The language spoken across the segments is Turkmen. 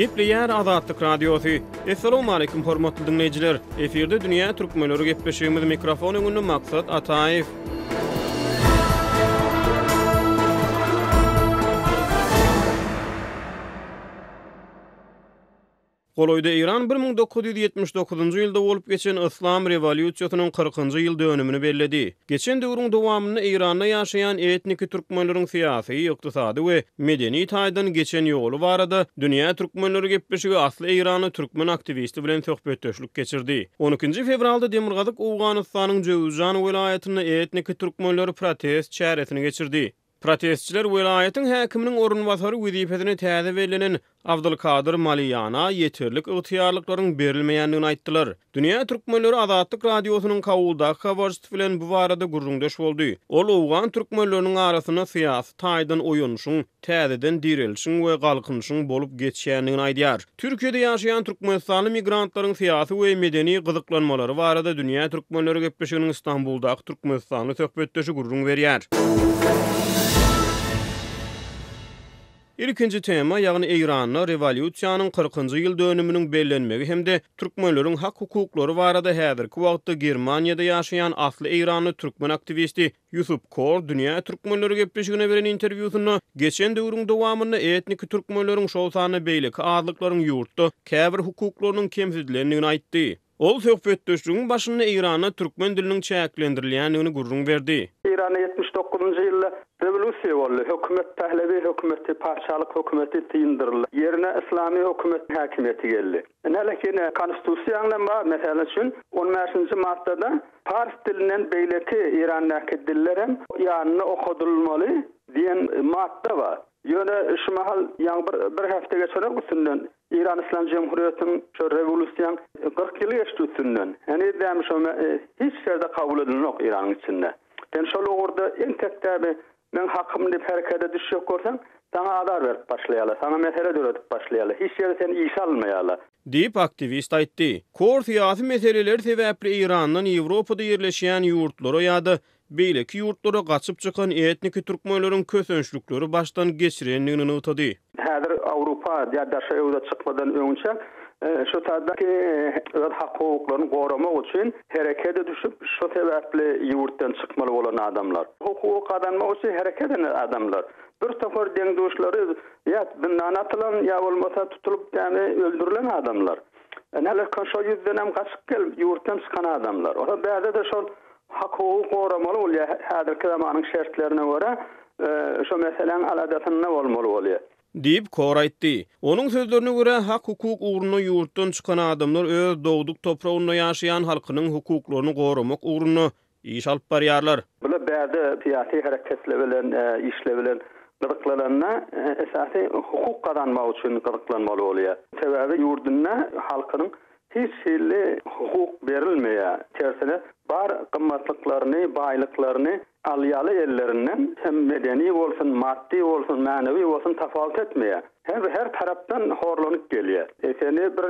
Gepleýär Azatlyk Radiosy. Assalamualaikum hormatly diňleýjiler. Efirde dünýä türkmenleri gepleşigimiz mikrofon öňünde Maksat Ataýew. Golaýda Eýran 1979-njy ýylda bolup geçen Yslam rewolýusiýasynyň kyrkynjy ýyl dönümini belledi. Geçen döwrüň dowamynda Eýranda ýaşaýan etniki türkmenleriň syýasy, ykdysady we medeni taýdan geçen ýoly barada Dünýä türkmenleri gepleşigi asly eýranly türkmen aktiwisti bilen söhbetdeşlik geçirdi. On ikinji fewralda demirgazyk Owganystanyň Jöwüzjan welaýatynda etniki türkmenler protest çäresini geçirdi. Protestçiler welaýatyň häkiminiň orunbasary wezipesine täze bellenen Abdylkadyr Maliýana ýeterlik ygtyýarlyklaryň berilmeýändigini aýtdylar. Dünýä türkmenleri Azatlyk Radiosynyň Kabuldaky habarçysy bilen bu barada gürrüňdeş boldy. Ol owgan türkmenleriniň arasynda syýasy taýdan oýanyşyň, täzeden direlişiň we galkynyşyň bolup geçýändigini aýdýar. Türkiýede ýaşaýan türkmenistanly migrantlaryň syýasy we medeni gyzyklanmalary barada Dünýä türkmenleri gepleşiginiň Stambuldaky türkmenistanly söhbetdeşi gürrüň berýär. Ilkinji tema, ýagny Eýranda rewolýusiýanyň kyrkynjy ýyl dönüminiň bellenmegi hem-de türkmenleriň hak-hukuklary barada häzirki wagtda Germaniýada ýaşaýan asly eýranly türkmen aktiwisti Ýusup Kor Dünýä türkmenleri gepleşigine beren interwýusynda geçen döwrüň dowamynda etniki türkmenleriň, şol sanda beýleki azlyklaryň ýurtda käbir hukuklarynyň kemsidilendigini aýtdy. Ol söhbetdeşligiň başynda Eýranda türkmen diliniň çäklendirilýändigini gürrüň berdi. Eýranda 79-njy ýylda rewolýusiýa boldy. Hökümet Pehlewi hökümeti, patyşalyk hökümeti syndyryldy. Ýerine yslamy hökümet häkimiýeti geldi. Ine, konstitusiýaňda bar, meselem üçin, on bäşinji maddada Pars dilinden beýleki Eýrandaky diller hem ýanynda okadylmaly diýen madda bar. Ýöne şu mahal ýaňy bir bir hepde geçenok üstünden Eýran Yslam Jemhuriýetiniň şo rewolýusiýaň 40 ýyly geçdi üstünden. Heniz dämi şo hiç ýerde kabul edilenok Eýranyň içinde. Sen şol ugurda entek däbi Meň hakym diýip herekete düşjek bolsaň, saňa azar berip başlaýarlar, saňa mesele döredip başlaýarlar, hiç ýerde seni işe almaýarlar. Diýip, aktiwist aýtdy. Kor syýasy meseleler sebäpli Eýrandan Ýewropada ýerleşýän ýurtlara ýa-da beýleki ýurtlara gaçyp çykan etniki türkmenleriň kösençlikleri başdan geçirendigini nygtady. Häzir Awrupa ýa daşary ýurda çykmadan öňçe şu taýdaky öz hak-hukuklaryny goramak üçin herekete düşüp, şu sebäpli ýurtdan çykmaly bolan adamlar. Hukugy gazanmak üçin hereket eden adamlar. Bir topar deň-duşlary ýa zyndana atylan, ýa bolmasa tutulyp ýagny öldürilen adamlar. Ine, şo ýüzdenem gaçyp gelip ýurtdan çykan adamlar. Olar bärde-de şol Hak-hukugy goramaly bolýar, häzirki zamanyň şertlerine görä, şo meseläň aladasynda bolmaly bolýar. Diýip, Kor aýtdy. Onuň sözlerine görä, hak-hukuk ugrunda ýurtdan çykan adamlar öz dogduk topragynda ýaşaýan halkynyň hukuklaryny goramak ugrunda iş alyp barýarlar. Bular bärde syýasy hereketler bilen, işler bilen gyzyklananda, esasy hukuk gazanmak üçin gyzyklanmaly bolýar. Sebäbi ýurdunda halkynyň Hiç hili hukuk berilmeýär. Tersine, bar gymmatlyklaryny, baýlyklaryny alýaly ellerinden, hem medeni bolsun, maddy bolsun, mänewi bolsun tapawut etmeýär. Her her tarapdan horlanyp gelýär. Seni bir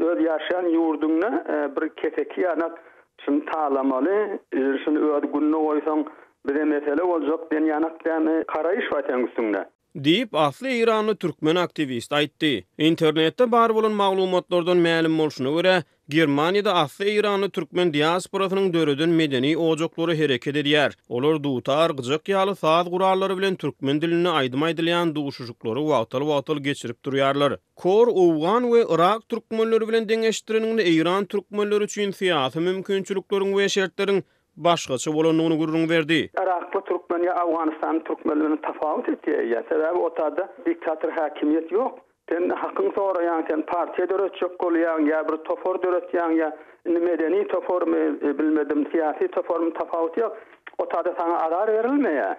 öz ýaşaýan ýurduňda bir keseki ýanak şuny talamaly, şuny öz gününe goýsaň bize mesele boljak diýen ýanak dämi garaýyş bar seň üstüňde. Diýip, asly eýranly türkmen aktiwisti aýtdy. Internetde bar bolan maglumatlardan mälim bolşuna görä, Germaniýada asly eýranly türkmen diasporasynyň döreden medeni ojaklary hereket edýär. Olar dutar, gyjak ýaly saz gurallary bilen türkmen dilinde aýdym aýdylýan duşuşyklary wagtal-wagtal geçirip durýarlar. Kor owgan we yrak türkmenleri bilen deňeşdireniňde eýran türkmenleri üçin syýasy mümkinçilikleriň we şertleriň başgaça bolandygyny gürrüň berdi. Yrakly türkmen ýa Owganystanly türkmen bilen tapawut etýär. Sebäbi o taýda diktator häkimiýet ýok. Sen hakyň soraýaň, sen partiýa döretjek bolýaň ýa bir topar döretýäň ýa indi medeni toparmy bilmedim, syýasy toparmy tapawuty ýok. O taýda saňa azar berilmeýär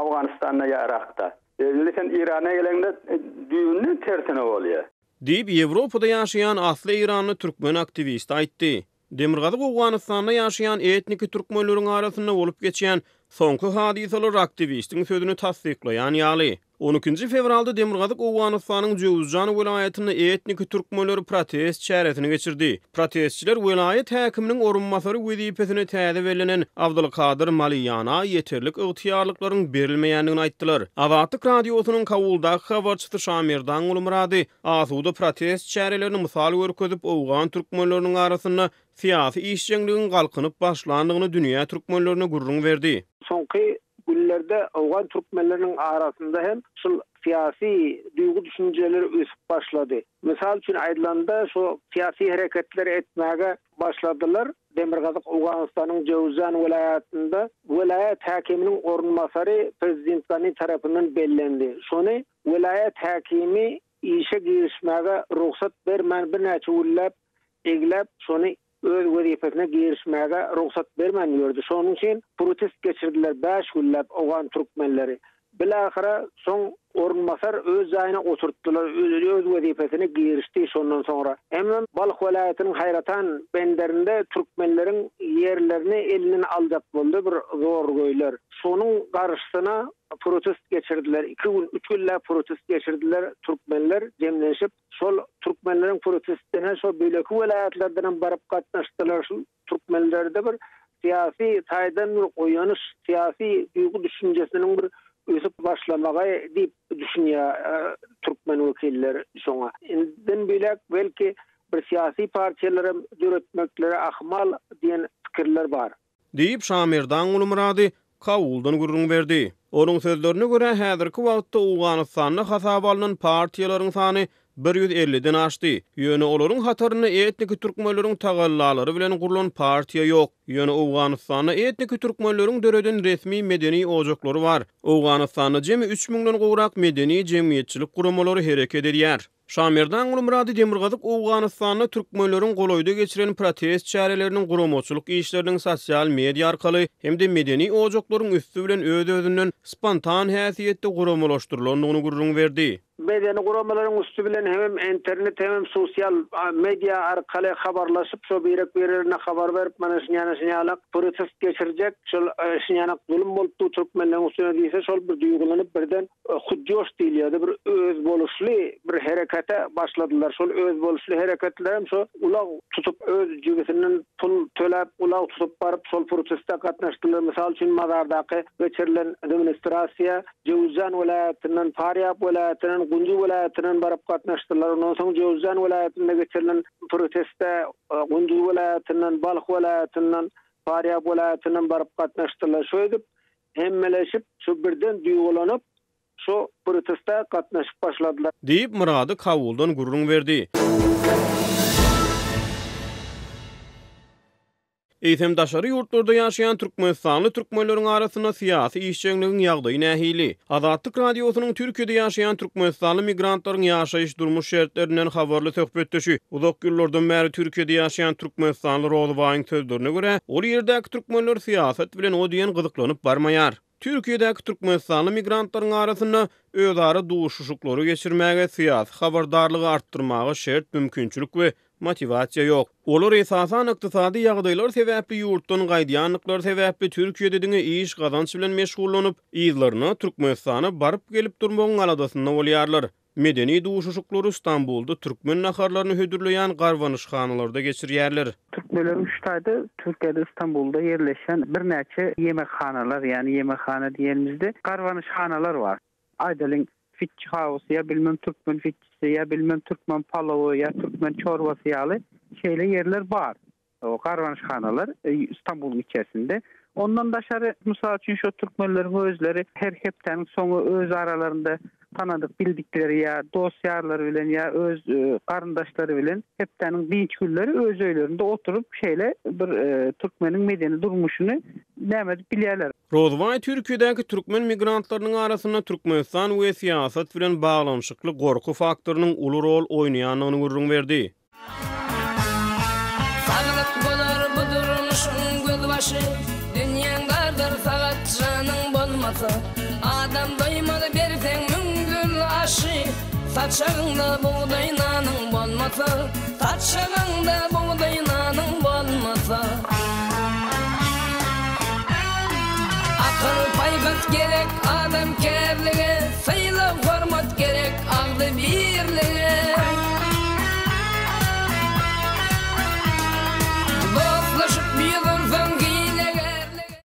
Owganystanda ýa Yrakda. Indi sen Irana geleňde düýbünden tersine bolýar. Diýip, Ýewropada ýaşaýan asly eýranly türkmen aktiwisti aýtdy. Demirgazyk Owganystanda ýaşaýan etniki türkmenleriň arasynda bolup geçýän soňky hadysalar aktiwistiň sözüni tassyklaýan ýaly. On ikinji fewralda Demirgazyk Owganystanyň Jöwüzjan welaýatynda etniki türkmenler protest çäresini geçirdi. Protestçiler welaýat häkiminiň orunbasary wezipesine täze bellenen Abdylkadyr Maliýana ýeterlik ygtyýarlyklaryň berilmeýändigini aýtdylar. Azatlyk Radiosynyň Kabuldaky habarçysy Şamerdan Gulmyrady asuda protest çärelerini mysal görkezip, owgan türkmenleriniň arasynda syýasy işjeňligiň galkynyp başlandygyny dünýä türkmenlerine gürrüň berdi. Soňky günlerde owgan türkmenleriniň arasynda hem şul syýasy duýgy-düşünjeler ösüp başlady. Mysal üçin aýdylanda, şu syýasy hereketleri etmäge başladylar. Demirgazyk Owganystanyň Jöwzjan welaýatynda welaýat häkiminiň orunbasary prezident Gani tarapyndan bellendi. Şony welaýat häkimi işe girişmäge rugsat bermän birnäçe günläp egläp, şony öz wezipesine girişmäge rugsat bermän ýördi. Şonuň üçin protest geçirdiler bäş günläp owgan türkmenleri. Bilahyra soň orunbasar öz jaýyna oturtdylar, öz wezipesine girişdi şondan soňra. Hemem Balh welaýatynyň Haýratan benderinde türkmenleriň ýerlerini elinden aljak boldy bir zorgöýler. Şonuň garşysyna protest geçirdiler. Iki gün, üç günläp protest geçirdiler türkmenler jemlenşip. Şol türkmenleriň protestine şo beýleki welaýatlardanam baryp gatnaşdylar. Şul türkmenlerde bir syýasy taýdan bir oýanyş, syýasy duýgy-düşünjesiniň bir ösüp başlamagy diýip düşünýär türkmen wekilleri şoňa. Indiden beýläk belki bir syýasy partiýalaram döretmekleri ahmal diýen pikirler bar. Diýip, Şamerdan Gulmyrady Kabuldan gürrüň berdi. Onuň sözlerine görä, häzirki wagtda Owganystanda hasaba alnan partiýalaryň sany 150-den aşdy. Ýöne olaryň hatarynda etniki türkmenleriň tagallalary bilen gurlan partiýa ýok. Ýöne Owganystanda etniki türkmenleriň döreden resmi medeni ojaklary bar. Owganystanda jemi üç müňden gowrak medeni-jemgyýetçilik guramalary hereket edýär. Şamerdan Gulmyrady Demirgazyk Owganystanda türkmenleriň golaýda geçiren protest çäreleriniň guramaçylyk işleriniň sosial media arkaly hem-de medeni ojaklaryň üsti bilen öz-özünden spontan häsiýetde guramalaşdyrylandygyny gürrüň berdi. Medeni guramalaryň üsti bilen hemem internet hemem sosial media arkaly habarlaşyp şo birek-birerine habar berip mana şunýana şunýalak protest geçirjek şol şunýanak zulum bolup dur türkmenleriň üstüne diýse şol bir duýgulanyp birden Hudjoş diýilýärdi, bir özboluşly bir herekete başladylar. Şol özboluşly hereketlerem şo ulag tutup, öz jübüsinden pul töläp, ulag tutup baryp, şol proteste gatnaşdylar. Mysal üçin, Mazardaky geçirilen demonstrasiýa Jöwüzjan welaýatyndan, Farýab welaýatyndan, Gunduz welaýatyndan baryp gatnaşdylar. Ondan soň Jöwüzjan welaýatynda geçirilen proteste Gunduz welaýatyndan, Balh welaýatyndan, Farýab welaýatyndan baryp gatnaşdylar. Şeýdip, Hemmeleşip, şu birden duýgulanyp, şu proteste gatnaşyp başladylar. Diýip, Myrady Kabuldan gürrüň berdi. Eýsem, daşary ýurtlarda ýaşaýan türkmenistanly türkmenleriň arasynda syýasy işjeňligiň ýagdaýy nähili? Azatlyk Radiosynyň Türkiýede ýaşaýan türkmenistanly migrantlaryň ýaşaýyş-durmuş şertlerinden habarly söhbetdeşi, uzak ýyllardan bäri Türkiýede ýaşaýan türkmenistanly Rozybaýyň sözlerine görä, ol ýerdäki türkmenler syýasat bilen o diýen gyzyklanyp barmaýar. Türkiýedäki türkmenistanly migrantlaryň arasynda özara duşuşyklary geçirmäge, syýasy habardarlygy artdyrmaga şert, mümkinçilik we motiwasiýa ýok. Olar esasan ykdysady ýagdaýlar sebäpli ýurtdan gaýdýandyklary sebäpli Türkiýede diňe iş, gazanç bilen meşgullanyp, yzlaryna, Türkmenistana baryp-gelip durmagyň aladasynda bolýarlar. Medeni duşuşyklary Stambulda türkmen naharlaryny hödürleýän garbanyşhanalarda geçirýärler. Türkmenleriň şu taýda Türkiýede Stambulda ýerleşen birnäçe ýemekhanalar, ýagny ýemekhana diýenimizde garbanyşhanalar bar. Aýdalyň, Fitçi House ýa bilmem türkmen fitçisi ýa bilmem türkmen palowy ýa türkmen çorbasy ýaly şeýle ýerler bar. O garbanyşhanalar Stambulyň içerisinde. Ondan daşary, mysal üçin, şo türkmenleriň özleri her hepdäniň soňy öz aralarynda tanadyk bildikleri ýa dost-ýarlary bilen ýa öz garyndaşlary bilen hepdäniň dynç günleri öz öýlerinde oturyp şeýle bir türkmeniň medeni durmuşyny näme edip bilýärler. Rozbaý Türkiýedäki türkmen migrantlarynyň arasynda Türkmenistan we syýasat bilen baglanyşykly gorky faktorynyň uly rol oýnaýandygyny gürrüň berdi. Saglyk bolar bu durmuşyň gözbaşy, Dünýäň bardyr sagat janyň bolmasa. Adam doýmaz berseň müň dürli aşy, Saçagyňda bugdaý nanyň bolmasa, Saçagyňda bugdaý nanyň bolmasa. Akyl-paýhas gerek. Adamkärlige sylag-hormat.